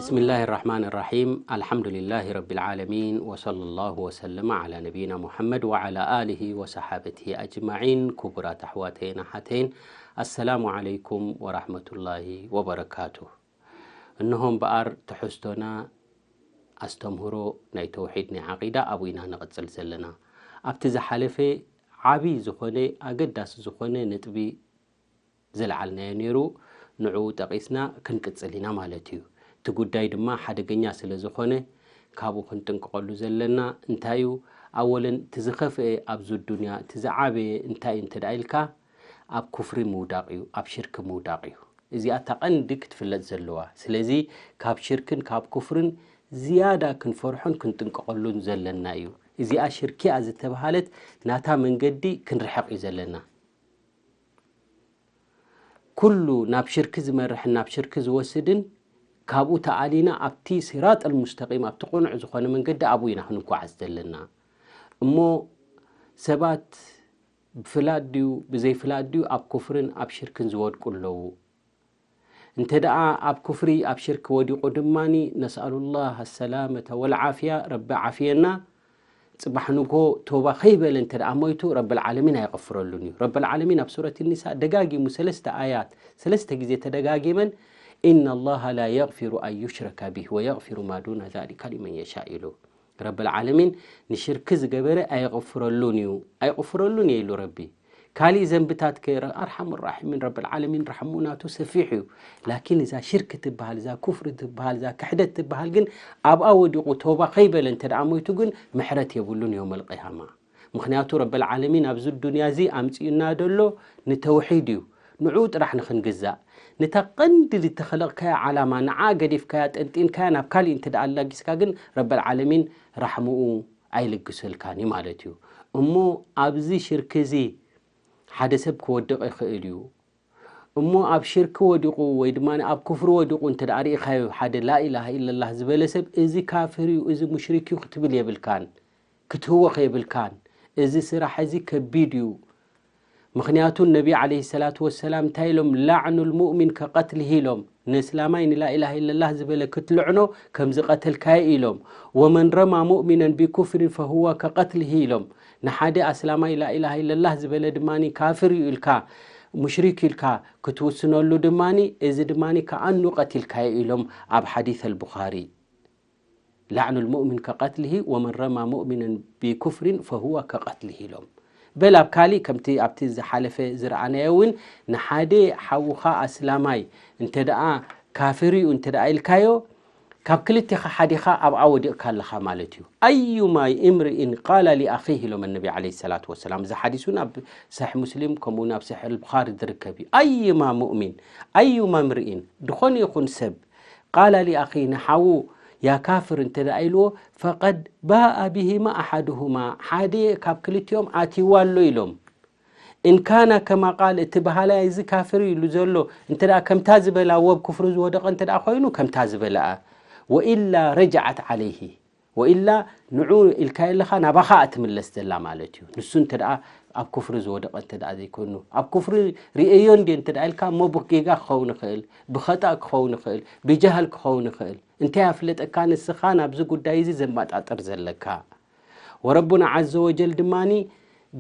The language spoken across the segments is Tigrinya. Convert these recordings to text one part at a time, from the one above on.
بسم الله الرحمن الرحيم. الحمد لله رب العالمين، وصلى الله وسلم على نبينا محمد وعلى آله وصحابته أجمعين. ክቡራት ኣሕዋተይን ኣሓተይን፣ ኣሰላሙ ዓለይኩም ወራሕመቱላሂ ወበረካቱ። እንሆ እምበኣር ትሕዝቶና ኣስተምህሮ ናይ ተውሒድ ናይ ዓቂዳ ኣብኡ ኢና ንቕጽል ዘለና። ኣብቲ ዝሓለፈ ዓቢ ዝኾነ ኣገዳሲ ዝኾነ ነጥቢ ዘልዓልናዮ ነይሩ፣ ንዕኡ ጠቒስና ክንቅጽል ኢና ማለት እዩ። እቲ ጉዳይ ድማ ሓደገኛ ስለ ዝኾነ፣ ካብኡ ክንጥንቀቐሉ ዘለና እንታይ እዩ? ኣወለን፣ እቲ ዝኸፍአ ኣብዚ ዱንያ፣ እቲ ዝዓበየ እንታይ እዩ እንተ ደኣ ኢልካ፣ ኣብ ኩፍሪ ምውዳቕ እዩ፣ ኣብ ሽርኪ ምውዳቕ እዩ። እዚኣ እታ ቀንዲ ክትፍለጥ ዘለዋ። ስለዚ ካብ ሽርክን ካብ ኩፍርን ዝያዳ ክንፈርሖን ክንጥንቀቐሉን ዘለና እዩ። እዚኣ ሽርኪ እያ ዝተባህለት ናታ መንገዲ ክንርሕቕ እዩ ዘለና። ኩሉ ናብ ሽርኪ ዝመርሕን ናብ ሽርኪ ዝወስድን፣ ካብኡ ተኣሊና ኣብቲ ሲራጠል ሙስተቂም፣ ኣብቲ ቅኑዕ ዝኾነ መንገዲ ኣብኡ ኢና ክንጓዓዝ ዘለና። እሞ ሰባት ብፍላጥ ድዩ ብዘይፍላጥ ድዩ ኣብ ኩፍርን ኣብ ሽርክን ዝወድቁ ኣለዉ። እንተ ደኣ ኣብ ኩፍሪ ኣብ ሽርክ ወዲቑ ድማኒ፣ ነስኣሉላህ ኣሰላመተ ወልዓፍያ፣ ረቢ ዓፍየና። ጽባሕ ንጎ ቶባ ከይበለ እንተ ደኣ ሞይቱ፣ ረብል ዓለሚን ኣይቕፍረሉን እዩ። ረብል ዓለሚን ኣብ ሱረት ኒሳ ደጋጊሙ ሰለስተ ኣያት፣ ሰለስተ ግዜ ተደጋጊመን፣ "ኢነ ላሃ ላ የግፊሩ ኣን ዩሽረከ ቢህ ወየግፊሩ ማ ዱነ ዛሊከ ሊመን የሻእ" ኢሉ። ረብል ዓለሚን ንሽርኪ ዝገበረ ኣይቕፍረሉን እዩ፣ ኣይቕፍረሉን እየ ኢሉ ረቢ። ካሊእ ዘንብታት ከ፣ ኣርሓሙ ራሒሚን ረብል ዓለሚን ራሕሙ ናቱ ሰፊሕ እዩ። ላኪን እዛ ሽርክ ትበሃል፣ እዛ ኩፍሪ ትበሃል፣ እዛ ክሕደት ትበሃል ግን ኣብኣ ወዲቑ ቶባ ከይበለ እንተ ደኣ ሞይቱ ግን ምሕረት የብሉን የውመል ቅያማ። ምኽንያቱ ረብል ዓለሚን ኣብዚ ዱንያ እዚ ኣምጺኡና ዘሎ ንተውሒድ እዩ። ንዕኡ ጥራሕ ንኽንግዛእ፣ ነታ ቀንዲ ዝተኸለቕካያ ዓላማ፣ ንዓ ገዲፍካያ፣ ጠንጢንካያ ናብ ካሊእ እንተ ደኣ ኣላጊስካ ግን ረብል ዓለሚን ራሕምኡ ኣይልግሰልካን እዩ ማለት እዩ። እሞ ኣብዚ ሽርክ እዚ ሓደ ሰብ ክወድቕ ይኽእል እዩ። እሞ ኣብ ሽርክ ወዲቑ ወይ ድማ ኣብ ኩፍሪ ወዲቑ እንተ ደኣ ርኢኻዮ፣ ሓደ ላኢላሃ ኢለላህ ዝበለ ሰብ፣ "እዚ ካፍር እዩ፣ እዚ ሙሽሪክ እዩ" ክትብል የብልካን፣ ክትህወኽ የብልካን። "እዚ ስራሕ እዚ ከቢድ እዩ"። ምኽንያቱ ነቢ ዓለይሂ ሰላቱ ወሰላም እንታይ ኢሎም? "ላዕኑል ሙእሚን ከቀትልሂ" ኢሎም። ንእስላማይ ንላኢላሃ ኢለላህ ዝበለ ክትልዕኖ ከም ዝቐተልካዮ ኢሎም። "ወመን ረማ ሙእሚነን ቢኩፍሪን ፈሁወ ከቀትልሂ" ኢሎም። ንሓደ ኣስላማይ ላኢላሃ ኢለላህ ዝበለ ድማኒ ካፍር እዩ ኢልካ፣ ሙሽሪክ ኢልካ ክትውስነሉ ድማኒ፣ እዚ ድማኒ ከኣኑ ቀቲልካዮ ኢሎም ኣብ ሓዲስ ኣልቡኻሪ። "ላዕኑል ሙእሚን ከቀትልሂ ወመን ረማ ሙእሚነን ቢኩፍሪን ፈሁወ ከቀትልሂ" ኢሎም። በል ኣብ ካሊእ ከምቲ ኣብቲ ዝሓለፈ ዝረኣናዮ እውን ንሓደ ሓውኻ ኣስላማይ እንተ ደኣ ካፍር እዩ እንተ ደኣ ኢልካዮ፣ ካብ ክልቴኻ ሓዲኻ ኣብኣ ወዲቕካ ኣለኻ ማለት እዩ። "ኣዩማ እምርኢን ቃለ ሊኣኺህ" ኢሎም ነቢ ዓለይሂ ሰላቱ ወሰላም። እዚ ሓዲስ እውን ኣብ ሰሒሕ ሙስሊም ከምኡ እውን ኣብ ሰሒሕ ኣልቡኻሪ ዝርከብ እዩ። "ኣዩማ ሙእሚን፣ ኣዩማ እምርኢን" ዝኾነ ይኹን ሰብ ቃለ ሊኣኺህ ንሓዉ "ያ ካፍር" እንተ ደኣ ኢልዎ፣ "ፈቀድ ባኣ ቢሂማ ኣሓዱሁማ" ሓደ ካብ ክልቲኦም ኣትይዋ ኣሎ ኢሎም። "እን ካነ ከማ ቃል" እቲ በሃላይ እዚ ካፍር እዩ ኢሉ ዘሎ እንተ ደኣ ከምታ ዝበላ ወብ ኩፍሪ ዝወደቐ እንተ ደኣ ኮይኑ ከምታ ዝበለኣ፣ "ወኢላ ረጅዓት ዓለይሂ" ወኢላ ንዑ ኢልካዮ ኣለኻ ናባኻ እያ ትምለስ ዘላ ማለት እዩ። ንሱ እንተ ደኣ ኣብ ኩፍሪ ዝወደቐ እንተ ደኣ ዘይኮይኑ፣ ኣብ ኩፍሪ ርእየዮ እንድየ እንተ ደኣ ኢልካ እሞ ብጌጋ ክኸውን ይኽእል፣ ብኸጣእ ክኸውን ይኽእል፣ ብጃህል ክኸውን ይኽእል። እንታይ ኣፍለጠካ ንስኻ ናብዚ ጉዳይ እዚ ዘመጣጥር ዘለካ? ወረቡና ዓዘ ወጀል ድማኒ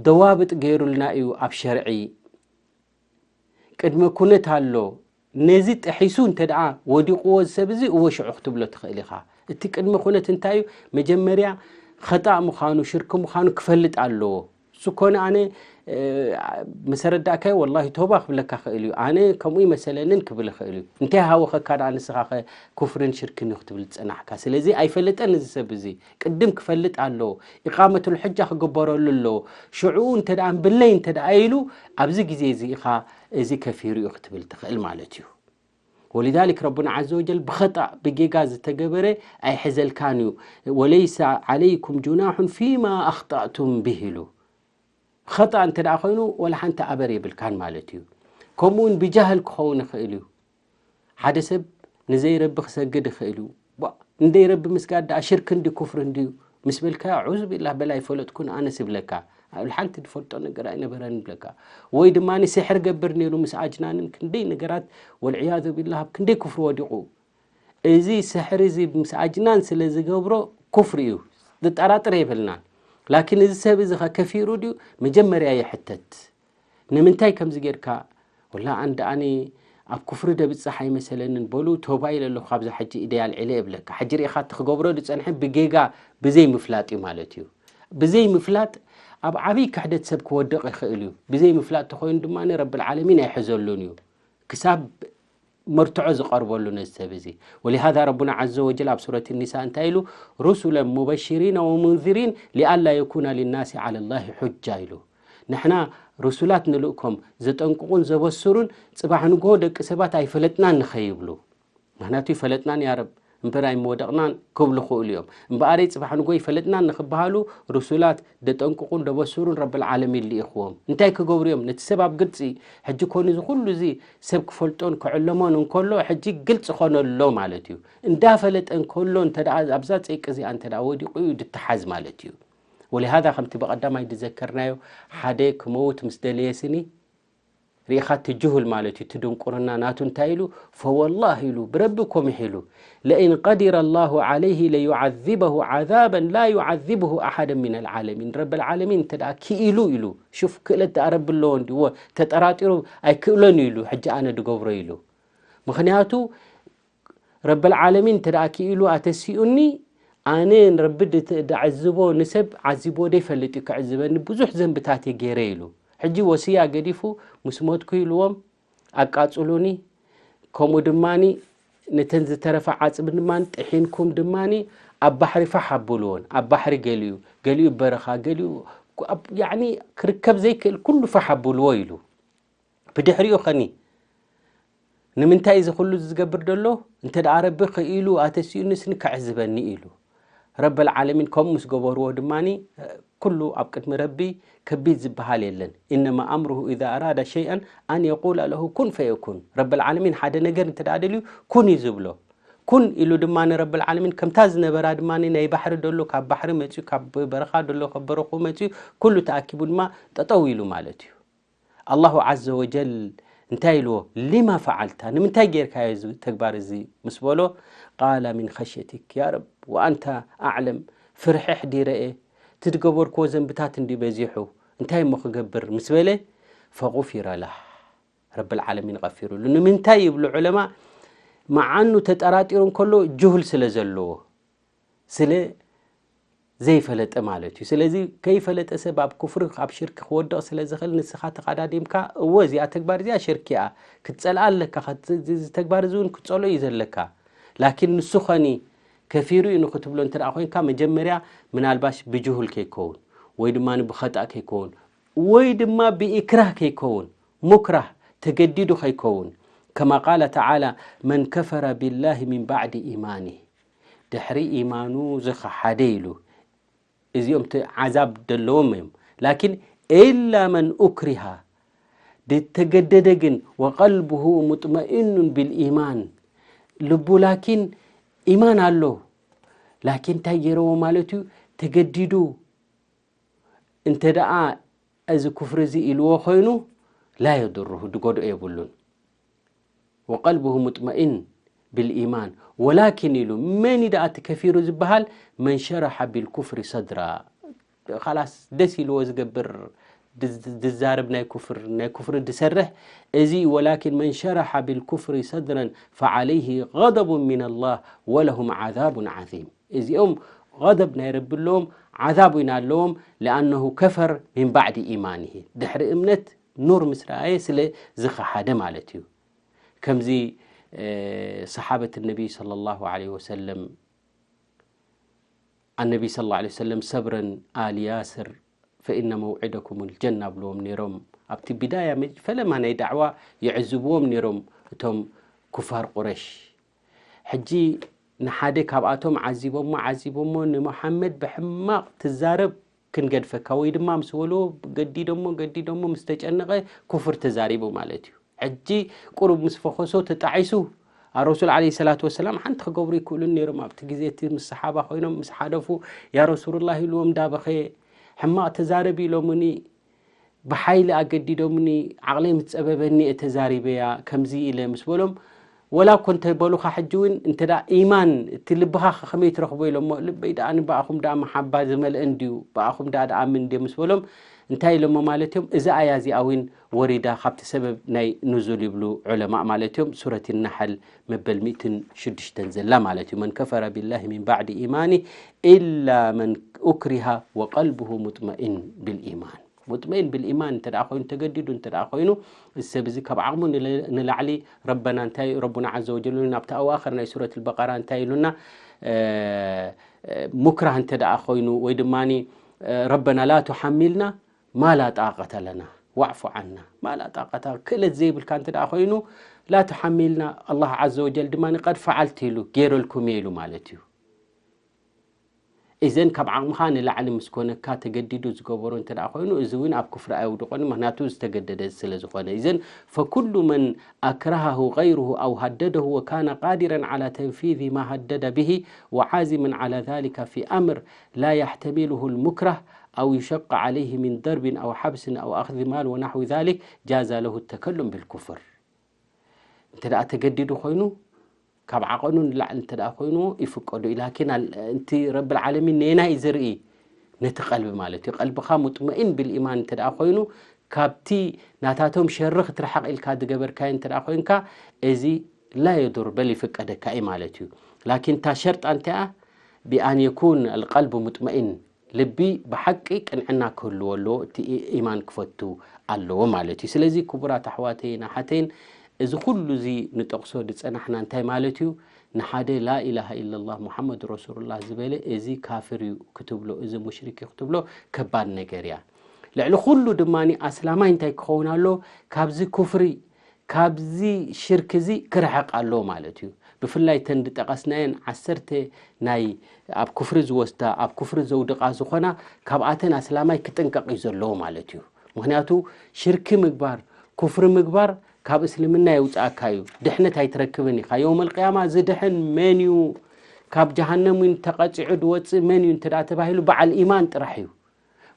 ደዋብጥ ገይሩልና እዩ ኣብ ሸርዒ። ቅድመ ኩነት ኣሎ። ነዚ ጥሒሱ እንተ ደኣ ወዲቕዎ እዚ ሰብ እዚ እወ ሽዑ ክትብሎ ትኽእል ኢኻ። እቲ ቅድመ ኩነት እንታይ እዩ? መጀመርያ ኸጣእ ምዃኑ፣ ሽርኪ ምዃኑ ክፈልጥ ኣለዎ። እሱ ኮነ ኣነ፣ እ፣ ምስ ኣረዳእካዮ ወላሂ ቶባ ክብለካ ክእል እዩ። ኣነ ከምኡ ይመሰለንን ክብል ይኽእል እዩ። እንታይ ሃወኸካ ደኣ ንስኻ ኸ ኩፍርን ሽርክን እዩ ክትብል ዝጸናሕካ? ስለዚ ኣይፈለጠን እዚ ሰብ እዚ። ቅድም ክፈልጥ ኣለዎ። ኢቃመቱል ሑጃ ክግበረሉ ኣለዎ። ሽዑ እንተ ደኣ እምብለይ እንተ ደኣ ኢሉ፣ ኣብዚ ግዜ እዚ ኢኻ እዚ ከፊሩ እዩ ክትብል ትኽእል ማለት እዩ። ወሊዛሊክ ረቡና ዓዘ ወጀል ብኸጣእ ብጌጋ ዝተገበረ ኣይሕዘልካን እዩ። "ወለይሰ ዓለይኩም ጁናሑን ፊማ ኣኽጣእቱም ቢህ" ኢሉ። ኸጣእ እንተ ደኣ ኮይኑ ወላ ሓንቲ ኣበር የብልካን ማለት እዩ። ከምኡ እውን ብጃህል ክኸውን ይኽእል እዩ። ሓደ ሰብ ንዘይረቢ ክሰግድ ይኽእል እዩ። ቧ፣ ንዘይረቢ ምስጋድ ደኣ ሽርክ እንዲ ኩፍር እንድዩ ምስ በልካዮ፣ "ኣዑዙ ቢላህ፣ በል ኣይፈለጥኩን ኣነስ" ይብለካ። ኣብ ሓንቲ ዝፈልጦ ነገር ኣይነበረን ይብለካ። ወይ ድማ ስሕር ገብር ነይሩ ምስ ኣጅናንን ክንደይ ነገራት፣ ወልዕያዙ ቢላህ፣ ኣብ ክንደይ ኩፍሪ ወዲቑ። እዚ ስሕሪ እዚ ምስ ኣጅናን ስለ ዝገብሮ ኩፍሪ እዩ፣ ዝጠራጥር የብልናን። ላኪን እዚ ሰብ እዚ ከ ከፊሩ ድዩ? መጀመርያ ይሕተት። ንምንታይ ከምዚ ጌርካ? ወላ ኣን ደኣኒ ኣብ ኩፍሪ ደብጽሕ ኣይመሰለንን፣ በሉ ተውባ ኢለ ኣለኹ፣ ካብዛ ሕጂ ኢደይ ኣልዒለ እብለካ። ሕጂ ርኢኻ እቲ ክገብሮ ዝጸንሐ ብጌጋ ብዘይ ምፍላጥ እዩ ማለት እዩ። ብዘይ ምፍላጥ ኣብ ዓብይ ክሕደት ሰብ ክወድቕ ይኽእል እዩ። ብዘይ ምፍላጥ ተኾይኑ ድማ ረብል ዓለሚን ኣይሕዘሉን እዩ። ክሳብ መርትዖ ዝቐርበሉ ነዚ ሰብ እዚ። ወሊሃዛ ረቡና ዓዘ ወጀል ኣብ ሱረት ኒሳ እንታይ ኢሉ? ሩሱለን ሙበሽሪነ ወሙንዚሪን ሊኣላ የኩነ ሊናሲ ዓላ ላሂ ሑጃ ኢሉ። ንሕና ሩሱላት ንልእኮም ዘጠንቅቑን ዘበስሩን ጽባሕ ንግሆ ደቂ ሰባት ኣይፈለጥናን ንኸይብሉ። ምኽንያቱ ይፈለጥናን ያረብ እምበር ኣይምወደቕናን ክብሉ ክእሉ እዮም። እምበኣረይ ጽባሕ ንግሆ ይፈለጥናን ንኽበሃሉ ሩሱላት ደጠንቅቑን ደበስሩን ረብል ዓለሚን ልኢኽዎም። እንታይ ክገብሩ እዮም? ነቲ ሰብ ኣብ ግልጺ ሕጂ ኮኑ እዚ ኩሉ እዚ ሰብ ክፈልጦን ክዕለሞን እንከሎ ሕጂ ግልጺ ኮነሎ ማለት እዩ። እንዳፈለጠ እንከሎ እንተ ደኣ ኣብዛ ጸይቂ እዚኣ እንተ ደኣ ወዲቑ እዩ ድተሓዝ ማለት እዩ። ወሊሃዛ ከምቲ ብቐዳማይ ድዘከርናዮ ሓደ ክመውት ምስ ደለየ ስኒ ርኢኻ እቲ ጅሁል ማለት እዩ፣ እቲ ድንቁርና ናቱ እንታይ ኢሉ? ፈወላህ ኢሉ፣ ብረቢ ኮሚሕ ኢሉ፣ ለኢን ቀዲረ ላሁ ዓለይሂ ለዩዓዚበሁ ዓዛበን ላ ዩዓዚብሁ ኣሓደ ሚን ኣልዓለሚን። ረብል ዓለሚን እንተ ደኣ ክኢሉ ኢሉ፣ ሹፍ ክእለት ደኣ ረቢ ኣለዎ እንዲዎ፣ ተጠራጢሩ ኣይክእሎን እዩ ኢሉ፣ ሕጂ ኣነ ድገብሮ ኢሉ። ምኽንያቱ ረብል ዓለሚን እንተ ደኣ ክኢሉ ኣተሲኡኒ፣ ኣነ ንረቢ ድት-፣ ድዕዝቦ ንሰብ ዓዚቦ ደይፈልጥ እዩ ክዕዝበኒ፣ ብዙሕ ዘንብታት እየ ገይረ ኢሉ። ሕጂ ወስያ ገዲፉ ምስ ሞትኩ ኢልዎም ኣቃጽሉኒ፣ ከምኡ ድማኒ ነተን ዝተረፋ ዓጽሚ ድማ ጥሒንኩም ድማኒ ኣብ ባሕሪ ፋሕ ኣብልዎን። ኣብ ባሕሪ ገሊኡ፣ ገሊኡ በረኻ፣ ገሊኡ ኣብ፣ ያዕኒ ክርከብ ዘይክእል ኩሉ ፋሕ ኣብልዎ ኢሉ። ብድሕሪኡ ኸኒ ንምንታይ እዚ ኩሉ ዝገብር ዘሎ? እንተ ደኣ ረቢ ክኢሉ ኣተሲኡኒ ስኒ ክዕዝበኒ ኢሉ። ረበል ዓለሚን ከምኡ ምስ ገበርዎ ድማኒ ኩሉ ኣብ ቅድሚ ረቢ ከቢድ ዝበሃል የለን። ኢነማ ኣምሩሁ ኢዛ ኣራዳ ሸይኣን ኣን የቁላ ለሁ ኩን ፈየኩን። ረበል ዓለሚን ሓደ ነገር እንተ ደኣ ደልዩ ኩን እዩ ዝብሎ። ኩን ኢሉ ድማ ንረብል ዓለሚን ከምታ ዝነበራ ድማ ናይ ባሕሪ ደሎ ካብ ባሕሪ መፅዩ፣ ካብ በረኻ ደሎ ካብ በረኹ መፅዩ፣ ኩሉ ተኣኪቡ ድማ ጠጠው ኢሉ ማለት እዩ። ኣላሁ ዓዘ ወጀል እንታይ ኢልዎ? ሊማ ፈዓልታ፣ ንምንታይ ጌርካዮ እዚ ተግባር እዚ ምስ በሎ፣ ቃለ ሚን ኸሽየቲክ ያ ረብ ወኣንታ ኣዕለም፣ ፍርሒ ኣሕዲረ እየ፣ እቲ ዝገበርክዎ ዘንብታት እንዲ በዚሑ፣ እንታይ እሞ ክገብር ምስ በለ፣ ፈጉፊረ ላህ፣ ረብል ዓለሚን ቐፊሩሉ። ንምንታይ ይብሉ ዑለማ? መዓኑ ተጠራጢሩ እንከሎ ጅሁል ስለ ዘለዎ፣ ስለ ዘይፈለጠ ማለት እዩ። ስለዚ ከይፈለጠ ሰብ ኣብ ኩፍሪ፣ ኣብ ሽርኪ ክወድቕ ስለ ዝኽእል፣ ንስኻ ተቐዳዲምካ፣ እወ፣ እዚኣ ተግባር እዚኣ ሽርኪ እያ፣ ክትጸልኣ ኣለካ፣ ከት-፣ እዚ ተግባር እዚ እውን ክትጸልኦ እዩ ዘለካ። ላኪን ንሱ ኸኒ ከፊሩ እዩ ንክትብሎ እንተ ደኣ ኮይንካ፣ መጀመርያ ምናልባሽ ብጅሁል ከይከውን፣ ወይ ድማ ብኸጣእ ከይከውን፣ ወይ ድማ ብኢክራህ ከይከውን፣ ሙክራህ፣ ተገዲዱ ከይከውን። ከማ ቃለ ተዓላ፣ መን ከፈረ ቢላሂ ሚን ባዕዲ ኢማኒህ፣ ድሕሪ ኢማኑ ዝኸሓደ ኢሉ። እዚኦም እቲ ዓዛብ ደለዎም እዮም። ላኪን ኢላ መን ኡክሪሃ፣ ድተገደደ ግን፣ ወቀልብሁ ሙጥመኢኑን ቢልኢማን፣ ልቡ ላኪን ኢማን ኣሎ። ላኪን እንታይ ገይረዎ ማለት እዩ? ተገዲዱ እንተ ደኣ እዚ ኩፍሪ እዚ ኢልዎ ኮይኑ፣ ላ የድርሁ፣ ድጎድኦ የብሉን። ወቀልብሁ ሙጥመኢን ብልኢማን፣ ወላኪን ኢሉ፣ መን እዩ ደኣ እቲ ከፊሩ ዝበሃል? መን ሸረሐ ቢልኩፍሪ ሰድራ። ኻላስ ደስ ኢልዎ ዝገብር፣ ድዝ-፣ ድዛረብ ናይ ኩፍር፣ ናይ ኩፍሪ ድሰርሕ፣ እዚ እዩ። ወላኪን መን ሸረሐ ቢልኩፍሪ ሰድረን ፈዓለይሂ ገደቡን ሚነላህ ወለሁም ዓዛቡን ዓዚም። እዚኦም ገደብ ናይ ረቢ ኣለዎም፣ ዓዛብ እውን ኣለዎም። ለኣነሁ ከፈር ሚን ባዕዲ ኢማኒሂ፣ ድሕሪ እምነት ኑር ምስ ረኣየ ስለ ዝኸሓደ ማለት እዩ። ከምዚ፣ እ፣ ሰሓበት ነቢይ ሰለላሁ ዐለይሂ ወሰለም፣ ኣነቢ ሰለላሁ ዐለይሂ ወሰለም፣ ሰብረን ኣል ያስር ፈኢነ መውዒደኩም ልጀና ብልዎም ነይሮም። ኣብቲ ቢዳያ መጅ-፣ ፈለማ ናይ ዳዕዋ ይዕዝብዎም ነይሮም እቶም ኩፋር ቁረሽ። ሕጂ ንሓደ ካብኣቶም ዓዚቦሞ፣ ዓዚቦሞ፣ ንመሓመድ ብሕማቕ ትዛረብ ክንገድፈካ፣ ወይ ድማ ምስ በልዎ፣ ገዲዶሞ፣ ገዲዶሞ ምስ ተጨነቐ ኩፍር ተዛሪቡ ማለት እዩ። ሕጂ ቁሩብ ምስ ፈኸሶ ተጣዒሱ። ኣረሱል ዓለይሂ ሰላቱ ወሰላም ሓንቲ ክገብሩ ይክእሉን ነይሮም። ኣብቲ ግዜ እቲ ምስ ሰሓባ ኮይኖም ምስ ሓደፉ፣ ያ ረሱሉላህ ኢልዎም እንዳበኸየ፣ ሕማቕ ተዛረብ ኢሎምኒ፣ ብሓይሊ ኣገዲዶምኒ፣ ዓቕለይ ምስ ጸበበኒ እየ ተዛሪበያ፣ ከምዚ ኢለ ምስ በሎም፣ ወላ እኮ እንተበሉኻ ሕጂ እውን እንተ ደኣ ኢማን እቲ ልብኻ ከመይ ትረኽቦ ኢሎሞ፣ ልበይ ደኣ ንብኣኹም ደኣ መሓባ ዝመልአ እንድዩ፣ ብኣኹም ደኣ ደኣ ምን እንድየ ምስ በሎም፣ እንታይ ኢሎሞ ማለት እዮም? እዛ ኣያ እዚኣ እውን ወሪዳ ካብቲ ሰበብ ናይ ኑዙል ይብሉ ዑለማእ ማለት እዮም። ሱረት ናሕል መበል ሚእትን ሽዱሽተን ዘላ ማለት እዩ። መን ከፈረ ቢላሂ ሚን ባዕዲ ኢማኒ ኢላ መን ኡክሪሃ ወቀልብሁ ሙጥመኢን ብልኢማን። ሙጥመኢን ብልኢማን እንተ ደኣ ኮይኑ፣ ተገዲዱ እንተ ደኣ ኮይኑ፣ እዚ ሰብ እዚ ካብ ዓቕሙ ንለ-፣ ንላዕሊ ረበና እንታይ፣ ረቡና ዓዘ ወጀል ናብቲ ኣዋኽር ናይ ሱረት ኣልበቀራ እንታይ ኢሉና? እ፣ እ፣ ሙክራህ እንተ ደኣ ኮይኑ፣ ወይ ድማኒ፣ እ፣ ረበና ላ ቱሓሚልና ማ ላ ጣቀተ ለና ዋዕፉ ዓና። ማ ላ ጣቀተ፣ ክእለት ዘይብልካ እንተ ደኣ ኮይኑ፣ ላ ቱሓሚልና፣ ኣላህ ዓዘ ወጀል ድማኒ ቀድ ፈዓልት ኢሉ፣ ገይረልኩም እየ ኢሉ ማለት እዩ። ኢዘን ካብ ዓቕምኻ ንላዕሊ ምስ ኮነካ ተገዲዱ ዝገበሮ እንተ ደኣ ኮይኑ፣ እዚ እውን ኣብ ኩፍሪ ኣየውድቆን፣ ምኽንያቱ ዝተገደደ ስለ ዝኾነ። ኢዘን ፈኩሉ መን ኣክረሃሁ ገይሩሁ ኣው ሃደደሁ ወካነ ቃዲረን ዓላ ተንፊዚ ማ ሃደደ ብሂ ወዓዚመን ዓላ ዛሊከ ፊ ኣምር ላ ያሕተሚሉሁ ልሙክራህ ኣው ዩሸቀ ዓለይሂ ሚን ደርቢን ኣው ሓብስን ኣው ኣኽዚ ማል ወናሕዊ ዛሊክ ጃዘ ለሁ ተከሉም ብልኩፍር። እንተ ደኣ ተገዲዱ ኮይኑ፣ ካብ ዓቐኑ ንላዕሊ እንተ ደኣ ኮይኑ ይፍቀዶ እዩ። ላኪን ኣል-፣ እቲ ረብል ዓለሚን ነየናይ እዩ ዝርኢ? ነቲ ቀልቢ ማለት እዩ። ቀልብኻ ሙጥመኢን ብልኢማን እንተ ደኣ ኮይኑ፣ ካብቲ ናታቶም ሸሪ ክትርሓቕ ኢልካ ዝገበርካዮ እንተ ደኣ ኮይንካ፣ እዚ ላ የዱር በል ይፍቀደካ እዩ ማለት እዩ። ላኪን እታ ሸርጣ እንታይ እያ? ቢኣን የኩን ኣልቀልቡ ሙጥመኢን፣ ልቢ ብሓቂ ቅንዕና ክህልዎ ኣለዎ፣ እቲ ኢ-፣ ኢማን ክፈቱ ኣለዎ ማለት እዩ። ስለዚ ክቡራት ኣሕዋተይን ኣሓተይን፣ እዚ ኩሉ እዚ ንጠቕሶ ዝጸናሕና እንታይ ማለት እዩ? ንሓደ ላኢላሃ ኢለላህ ሙሓመድ ረሱሉላህ ዝበለ እዚ ካፍር እዩ ክትብሎ፣ እዚ ሙሽሪክ እዩ ክትብሎ ከባድ ነገር እያ። ልዕሊ ኩሉ ድማ ኣስላማይ እንታይ ክኸውን ኣሎ? ካብዚ ኩፍሪ፣ ካብዚ ሽርክ እዚ ክርሕቕ ኣለዎ ማለት እዩ። ብፍላይ እተን ዝጠቐስናየን ዓሰርተ ናይ ኣብ ኩፍሪ ዝወስዳ፣ ኣብ ኩፍሪ ዘውድቓ ዝኾና፣ ካብኣተን ኣስላማይ ክጥንቀቕ እዩ ዘለዎ ማለት እዩ። ምኽንያቱ ሽርኪ ምግባር፣ ኩፍሪ ምግባር ካብ እስልምና የውፅኣካ እዩ። ድሕነት ኣይትረክብን ኢኻ። የውመል ቅያማ ዝድሕን መን እዩ? ካብ ጀሃነም እውን ተቐፂዑ ዝወፅእ መን እዩ እንተ ደኣ ተባሂሉ በዓል ኢማን ጥራሕ እዩ።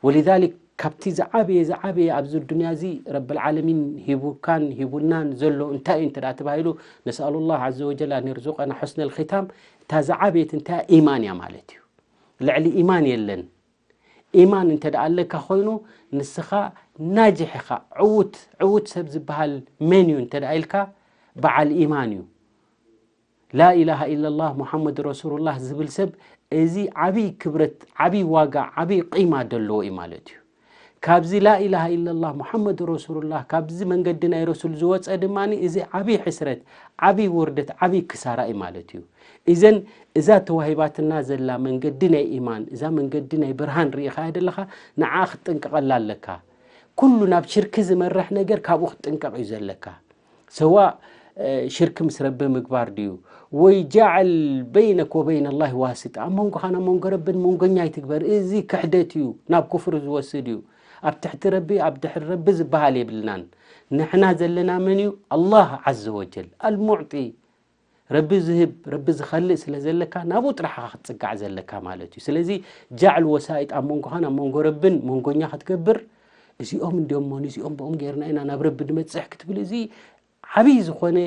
ወሊዛሊክ ካብቲ ዝዓበየ፣ ዝዓበየ ኣብዚ ዱንያ እዚ ረብል ዓለሚን ሂቡካን ሂቡናን ዘሎ እንታይ እዩ እንተ ደኣ ተባሂሉ፣ ነስኣሉላህ ዓዘ ወጀል ኣን የርዙቀና ሑስነል ኺታም፣ እታ ዝዓበየት እንታይ ኢማን እያ ማለት እዩ። ልዕሊ ኢማን የለን። ኢማን እንተ ደኣ ኣለካ ኮይኑ ንስኻ ናጅሕ ኢኻ። ዕዉት፣ ዕዉት ሰብ ዝበሃል መን እዩ እንተ ደኣ ኢልካ በዓል ኢማን እዩ። ላኢላሃ ኢለላህ ሙሓመድ ረሱሉላህ ዝብል ሰብ እዚ ዓብይ ክብረት፣ ዓብይ ዋጋ፣ ዓብይ ቂማ ዘለዎ እዩ ማለት እዩ። ካብዚ ላኢላሃ ኢለላህ ሙሓመድ ረሱሉላህ ካብዚ መንገዲ ናይ ረሱል ዝወፀ ድማ እዚ ዓብይ ሕስረት፣ ዓብይ ውርደት፣ ዓብይ ክሳራ እዩ ማለት እዩ። ኢዘን እዛ ተዋሂባትና ዘላ መንገዲ ናይ ኢማን፣ እዛ መንገዲ ናይ ብርሃን ርኢኻያ ዘለኻ፣ ንዓ ክትጥንቀቐላ ኣለካ። ኩሉ ናብ ሽርኪ ዝመርሕ ነገር ካብኡ ክትጥንቀቕ እዩ ዘለካ። ሰዋእ ሽርክ ምስ ረቢ ምግባር ድዩ ወይ ጃዕል በይነክ ወበይነ ላህ ዋሲጣ፣ ኣብ መንጎኻን ኣብ መንጎ ረብን መንጎኛ ኣይትግበር። እዚ ክሕደት እዩ፣ ናብ ኩፍሪ ዝወስድ እዩ። ኣብ ትሕቲ ረቢ ኣብ ድሕሪ ረቢ ዝበሃል የብልናን። ንሕና ዘለና መን እዩ? ኣላህ ዓዘ ወጀል ኣልሙዕጢ፣ ረቢ ዝህብ፣ ረቢ ዝኸልእ ስለ ዘለካ ናብኡ ጥራሕ ኢኻ ክትጽጋዕ ዘለካ ማለት እዩ። ስለዚ ጃዕል ወሳኢጥ ኣብ መንጎኻን ኣብ መንጎ ረብን መንጎኛ ክትገብር፣ እዚኦም እንዲኦሞ ንዚኦም ብኦም ገይርና ኢና ናብ ረቢ ንመጽሕ ክትብል፣ እዚ ዓብዪ ዝኾነ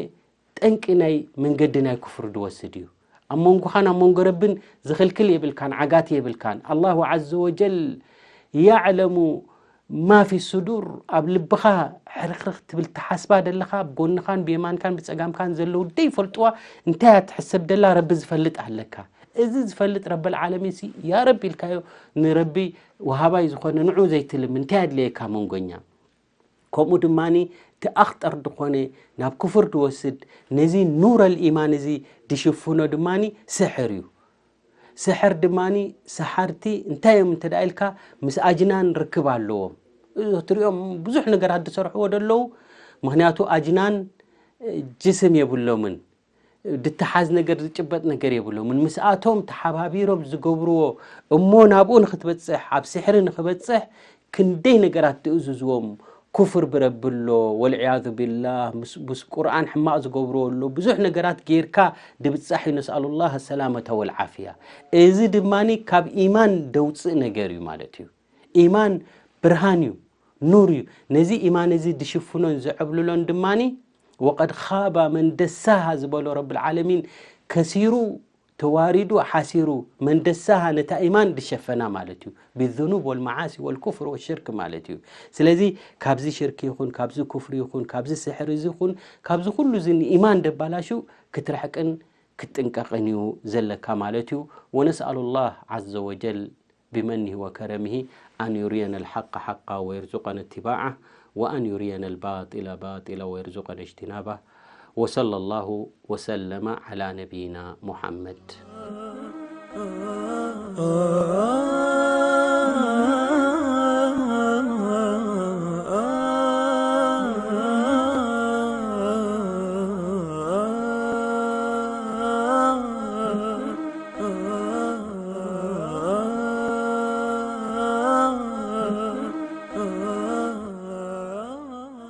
ጠንቂ ናይ መንገዲ ናይ ኩፍሪ ዝወስድ እዩ። ኣብ መንጎኻን ኣብ መንጎ ረብን ዝኽልክል የብልካን፣ ዓጋቲ የብልካን። ኣላሁ ዓዘ ወጀል ያዕለሙ ማ ፊ ሱዱር፣ ኣብ ልብኻ ሕርኽርኽ ትብል ትሓስባ ዘለኻ፣ ብጎንኻን ብየማንካን ብጸጋምካን ዘለዉ ደይፈልጥዋ እንታይ እያ ትሕሰብ ደላ ረቢ ዝፈልጥ ኣለካ። እዚ ዝፈልጥ ረበል ዓለሚን ሲ ያ ረቢ ኢልካዮ፣ ንረቢ ወሃባይ ዝኾነ ንዑ ዘይትልምን እንታይ ኣድለየካ መንጎኛ? ከምኡ ድማኒ እቲ ኣኽጠር ዝኾነ ናብ ክፍር ድወስድ ነዚ ኑረል ኢማን እዚ ድሽፍኖ ድማኒ ስሕር እዩ። ስሕር ድማኒ ሰሓርቲ እንታይ እዮም እንተ ደኣ ኢልካ ምስ ኣጅናን ርክብ ኣለዎም። እዚ ትሪኦም ብዙሕ ነገራት ዝሰርሕዎ ደለዉ። ምኽንያቱ ኣጅናን ጅስም የብሎምን። ድተሓዝ ነገር ዝጭበጥ ነገር የብሎምን። ምስኣቶም ተሓባቢሮም ዝገብርዎ እሞ ናብኡ ንኽትበጽሕ ኣብ ስሕሪ ንኽበጽሕ ክንደይ ነገራት ትእዝዝዎም። ኩፍር ብረቢ ኣሎ ወልዕያዙ ቢላህ፣ ምስ፣ ምስ ቁርኣን ሕማቕ ዝገብርዎ ኣሎ። ብዙሕ ነገራት ጌርካ ድብጻሕ እዩ። ነስኣሉላህ ሰላመተ ወልዓፍያ። እዚ ድማኒ ካብ ኢማን ደውጽእ ነገር እዩ ማለት እዩ። ኢማን ብርሃን እዩ፣ ኑር እዩ። ነዚ ኢማን እዚ ድሽፍኖን ዝዕብልሎን ድማኒ ወቀድ ኻባ መን ደሳሃ ዝበሎ ረብል ዓለሚን ከሲሩ ተዋሪዱ ሓሲሩ መን ደሳሃ ነታ ኢማን ድሸፈና ማለት እዩ። ብذنوب والمعاصي والكفر والشرك ማለት እዩ። ስለዚ ካብዚ ሽርክ ይኹን ካብዚ ኩፍሪ ይኹን ካብዚ ስሕሪ እዚ ይኹን ካብዚ ኩሉ እዚ ንኢማን ደባላሹ ክትርሕቅን ክትጥንቀቕን እዩ ዘለካ ማለት እዩ። ونسأل الله عز وجل بمنه وكرمه أن يرينا الحق حقا ويرزقنا اتباعه وأن يرينا الباطل باطلا ويرزقنا اجتنابه. وصلى الله وسلم على نبينا محمد.